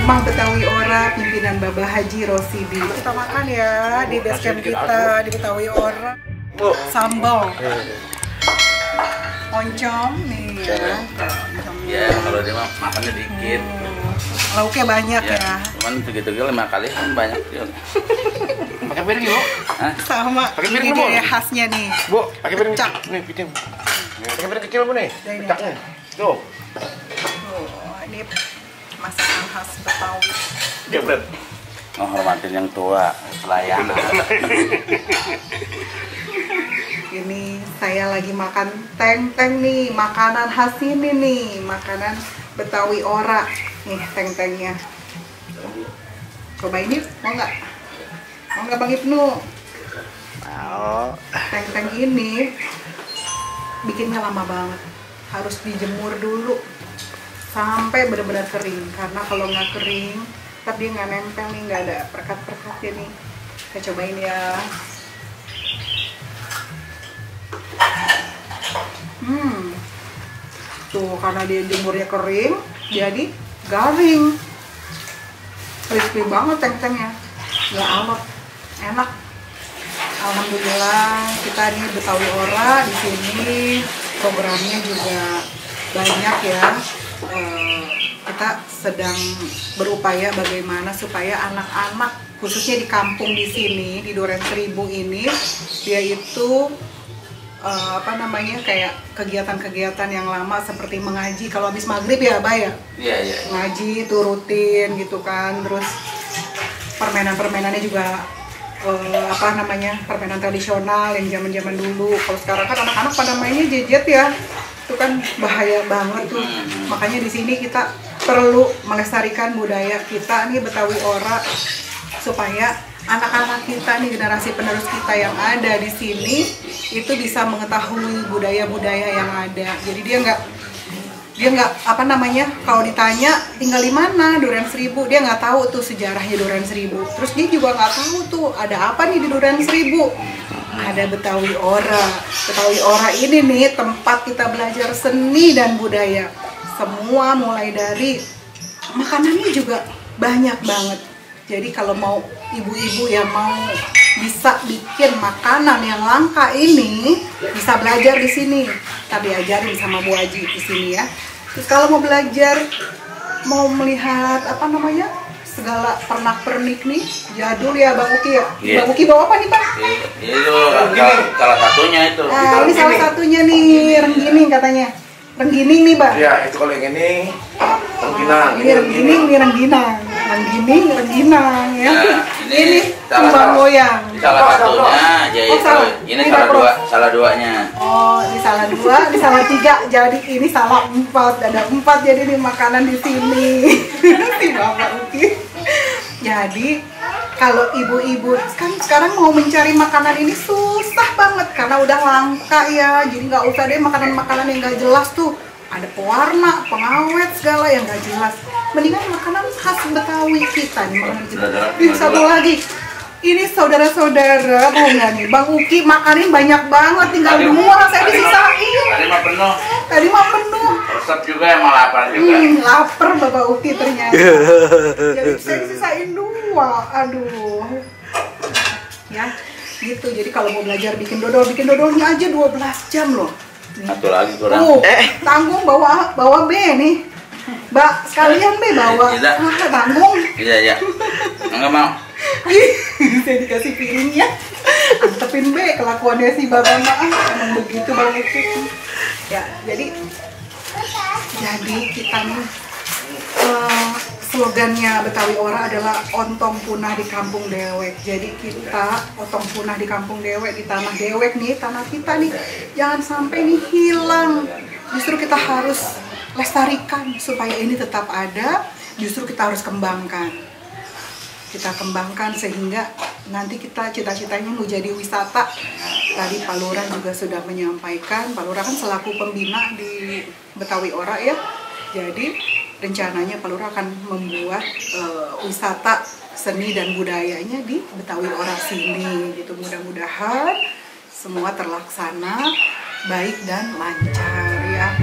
Rumah Betawi Ora pimpinan Bapak Haji Rosidi. Kita makan ya di base camp kita di Betawi Ora. Sambal, oncom nih ya. Ya kalau dia makannya dikit. Lauknya banyak ya. Cuman segitu 5 kali kan banyak. Pakai piring yuk. Sama. Pakai piring ini Bu. ya khasnya nih. Bu, pakai piring Pecak. nih piring. Pakai piring kecil Bu nih. Ini. Pecaknya. Tuh. Ini masakan khas Betawi. Jebret. Menghormatin yang tua, pelayan. Ini saya lagi makan teng-teng nih, makanan khas ini nih, makanan Betawi Ora. Nih teng-tengnya. Coba ini, mau nggak? Mau nggak Bang Ibnu? Mau. Teng-teng ini bikinnya lama banget. Harus dijemur dulu sampai benar-benar kering. Karena kalau nggak kering, tapi dia nggak nempel nih, nggak ada perekat-perekatnya nih. Kita cobain ya. Tuh, karena dia jemurnya kering, jadi garing. Crispy banget teng-tengnya, nggak alot, enak. Alhamdulillah kita nih Betawi Ora di sini programnya juga banyak ya. Kita sedang berupaya bagaimana supaya anak-anak khususnya di kampung di sini di Duren Seribu ini dia itu kayak kegiatan-kegiatan yang lama seperti mengaji kalau habis maghrib ya Abah ya. Iya. Ngaji itu rutin gitu kan, terus permainan-permainannya juga permainan tradisional yang zaman-zaman dulu. Kalau sekarang kan anak-anak pada mainnya gadget ya, itu kan bahaya banget tuh. Makanya di sini kita perlu melestarikan budaya kita nih Betawi Ora supaya anak-anak kita nih, generasi penerus kita yang ada di sini itu bisa mengetahui budaya-budaya yang ada. Jadi dia nggak kalau ditanya tinggal di mana Duren Seribu, dia nggak tahu tuh sejarahnya Duren Seribu. Terus dia juga nggak tahu tuh ada apa nih di Duren Seribu. Ada Betawi Ora. Betawi Ora ini nih tempat kita belajar seni dan budaya. Semua mulai dari makanannya juga banyak banget. Jadi kalau mau ibu-ibu yang mau bisa bikin makanan yang langka ini bisa belajar di sini. Kita diajarin sama Bu Haji di sini ya. Terus kalau mau belajar, mau melihat segala pernak-pernik nih jadul ya Bang Uki ya. Yeah. Bang Uki bawa apa nih Bang? Itu salah satunya itu. Nah, ini salah satunya nih renggining katanya. Renggining nih Bang. Iya, itu kalau yang ini rengginang. Ini renggining, ini rengginang. Renggining, rengginang ya. Nah, ini kembang goyang. Salah satunya jadi ini salah duanya. Oh, ini salah 2, ini salah 3. Jadi ini salah 4. Ada 4 jadi nih makanan di sini. Si Bapak Uki. Jadi kalau ibu-ibu kan sekarang mau mencari makanan ini susah banget karena udah langka ya. Jadi nggak usah deh makanan-makanan yang nggak jelas tuh. Ada pewarna, pengawet segala yang nggak jelas. Mendingan makanan khas Betawi kita nih. Satu lagi. Ini saudara-saudara mau nggak nih? Bang Uki makanin banyak banget, tinggal 2 saya disisain. Tadi mah penuh. Resep juga emang lapar juga. Lapar Bapak Uki ternyata. Jadi saya disisain 2. Aduh. Ya, gitu. Jadi kalau mau belajar bikin dodolnya aja 12 jam loh. Satu lagi kurang. Tanggung bawa B nih. Mbak, sekalian B bawa. Tanggung. Iya. Enggak mau. Saya dikasih piringnya. Antepin B kelakuannya si Bapak emang begitu Bang Uki. Ya, jadi kita nih slogannya Betawi Ora adalah ontong punah di kampung dewek. Jadi kita ontong punah di kampung dewek, di tanah dewek nih, tanah kita nih jangan sampai nih hilang. Justru kita harus lestarikan supaya ini tetap ada. Justru kita harus kembangkan. Kita kembangkan sehingga nanti kita cita-citanya mau jadi wisata. Tadi Pak Lurah juga sudah menyampaikan, Pak Lurah kan selaku pembina di Betawi Ora ya. Jadi rencananya Pak Lurah akan membuat wisata seni dan budayanya di Betawi Ora sini gitu. Mudah-mudahan semua terlaksana baik dan lancar ya.